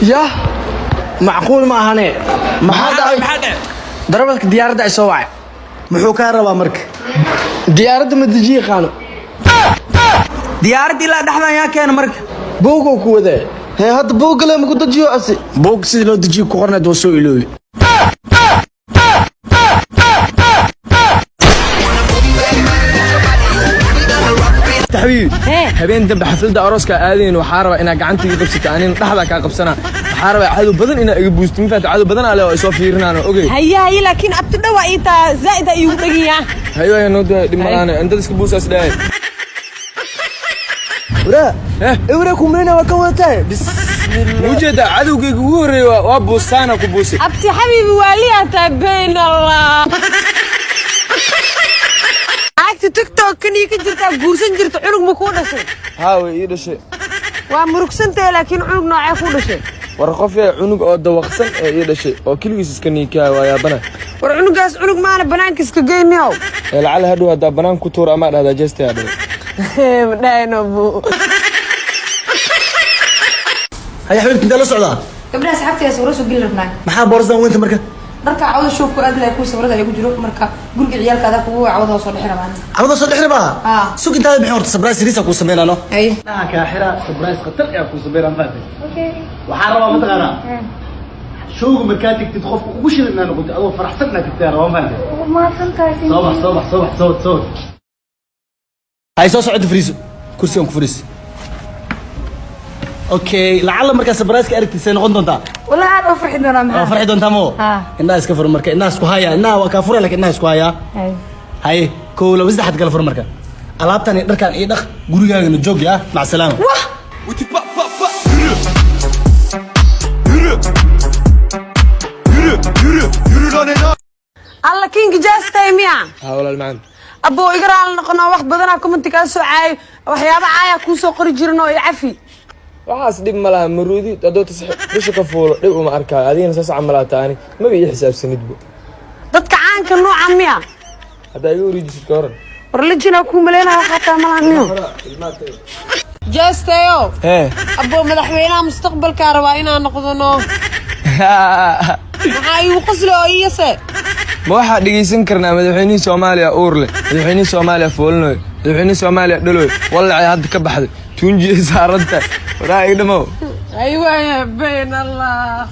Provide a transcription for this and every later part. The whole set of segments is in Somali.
Yah, macquul ma ahane. Maxaa dhacay? Maxaa dhacay? Darawalka diyaaradda ay soo wacay. Muxuu kaa rabaa marka? Diyaaradda ma deji yaqaano. Diyaaradda ilaa dhexdan yaa keena marka? Buugow ku wadaa. Hee, hadda buuggale maku dejiyo asi? Buug sidii loo dejiyo ku qornayd waa soo iloobi. Taxwiil, habeen dambe xafladda arooska aadayn, waxaa rabaa inaa gacanta iga qabsato, anina dhexdaa kaa qabsanaa. Waxaa rabaa cadow badan inaa iga buusto, ma fahamta? Cadow badan ale oo ay soo fiirinaan, ogey. Haye haye, laakiin abti dhawa ii taa zaa'id iigu dheganyaa. Hayo hayo, noo daa, dhib malaane, indada iska buusaas dhahay. Waraa. Eh. Ewra kumrina waa ka wadataa, bismillah. Ujeedaa, cadowgayga ugu horreeya waa buustaana ku buusay. Abti xabiibi, waaliyaa taa, bayn Allah. Naagta TikTok kanii ka jirtaa guursan jirta, cunug ma kuu dhashay? Haa, way ii dhashay. Waa murugsantahe, laakiin cunug noocee kuu dhashay? War qofee, cunug oo dawaqsan ee ii dhashay oo keligiis iska niikaa, waa yaabana. War cunugaas cunug maana, banaanka iska geyniyow. Ee lacala hadhow haddaa banaan ku tuura amaa dhahdaa jeestayaa dhalay. Dhahayno bu. Haya xabiibti, intee la socdaa? Gabdhaha saxaabtayda sawiro soo geli rabnaa. Maxaa boorsadan weynta marka? Dharka cawda show ku aad lahay, kuwa sawirada ay ku jiro marka guriga ciyaalka adaa kugu cawda soo dhexi rabaan. Cawda soo dhexri baa. Ah. Sug intaada bixin horta, surprise riisa kuu sameynano. Ay. Indhaha kaa xira, surprise khatar ayaa kuu sameynaa, mafahamtay? Okay. Waxaa rabaa, mataqaanaa, showga markaa tegtid qofka ugu shidan inaa noqotid, adoo faraxsan inaad tagtay rabaa, mafahamtay? Mahadsan tahay. Soo bax, soo bax, soo bax, soo soo hay, soo socota, fariiso kursigan ku fariiso. Okay, lacalla markaa surprise ka aragtid say noqon doontaa? Wallahi aad oo farxi doonaa. Waa maxaa farxi doontaa mo? Ah. Indhaha iska fur marka, indhaha isku haya. Indhaha waa kaa furaya, laakiin indhaha isku haya. Hay. Haye, kow, laba, saddexaad kala fur marka. Alaabtan iyo dharkan iyo dhaq, gurigaagana joog ya. Mac salaama. Wah. Yürü. Yürü. Yürü, yürü, yürü lan enayi. Alla, kinga jaastay miya? Haa walaal macaan. Aboo, iga raali noqonaa, wax badanaa commenti kaa soo caayo, waxyaaba caayaa kuu soo qori jirin oo i cafi. Waxaas dhib ma laha, maruudi hadduu tasix dusha ka fuulo dhib uma arkaayo. Adigana saas camalaa taani, maba ii xisaabsanidbo. Dadka caanka nooca miya? Haddaa iga wareejisid ka waran? War lijinaa kuu maleynaya, waxaa taa malaha niyo jaastayo. Hee. Aboo, madaxweynaha mustaqbalkaa rabaa inaan noqdono. Maxaa iigu qosli oo iyase? Ma waxaa dhegaysan karnaa madaxweynihii Soomaaliya uur leh, madaxweynihii Soomaaliya foolinoy, madaxweynihii Soomaaliya dhaloy, wallacay hadda ka baxday, tuunjiyay saaranta, waraa iga dhamow. Aywaaya, bayn Allah.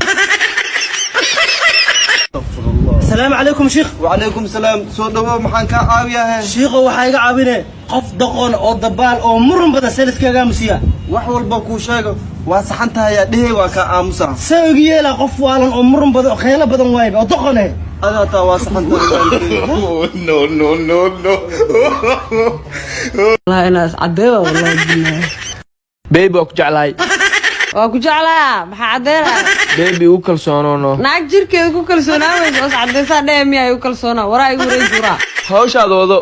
Asalaamu calaykum, sheekh. وعليكم السلام, soo dhawow, maxaan kaa caawiyaa? Shiikho, waxaa iga caawine qof doqon oo dabaal oo muran badan see liskaga aamusiya? Wax walba kuu sheego waa saxan tahay yaa dhehe, waa kaa aamusa. See ogi yeelaa qof waalan oo muran badan oo kheylo badan waayba oo doqone? Adaa taa waa saxan tahay. No, no, no, no. Wallahi inaas caddeeya, wallahi billahi. Baby, waa ku jeclahay. Waa ku jeclaa, maxaa caddeynaya? Baby, igu kalsoonoono. Naag jirkeeda ku kalsoonaa weyso oo is caddeysaa dheh miyaa igu kalsoonaa? Waraa igu wareeji, waraa. Hawshaad wado.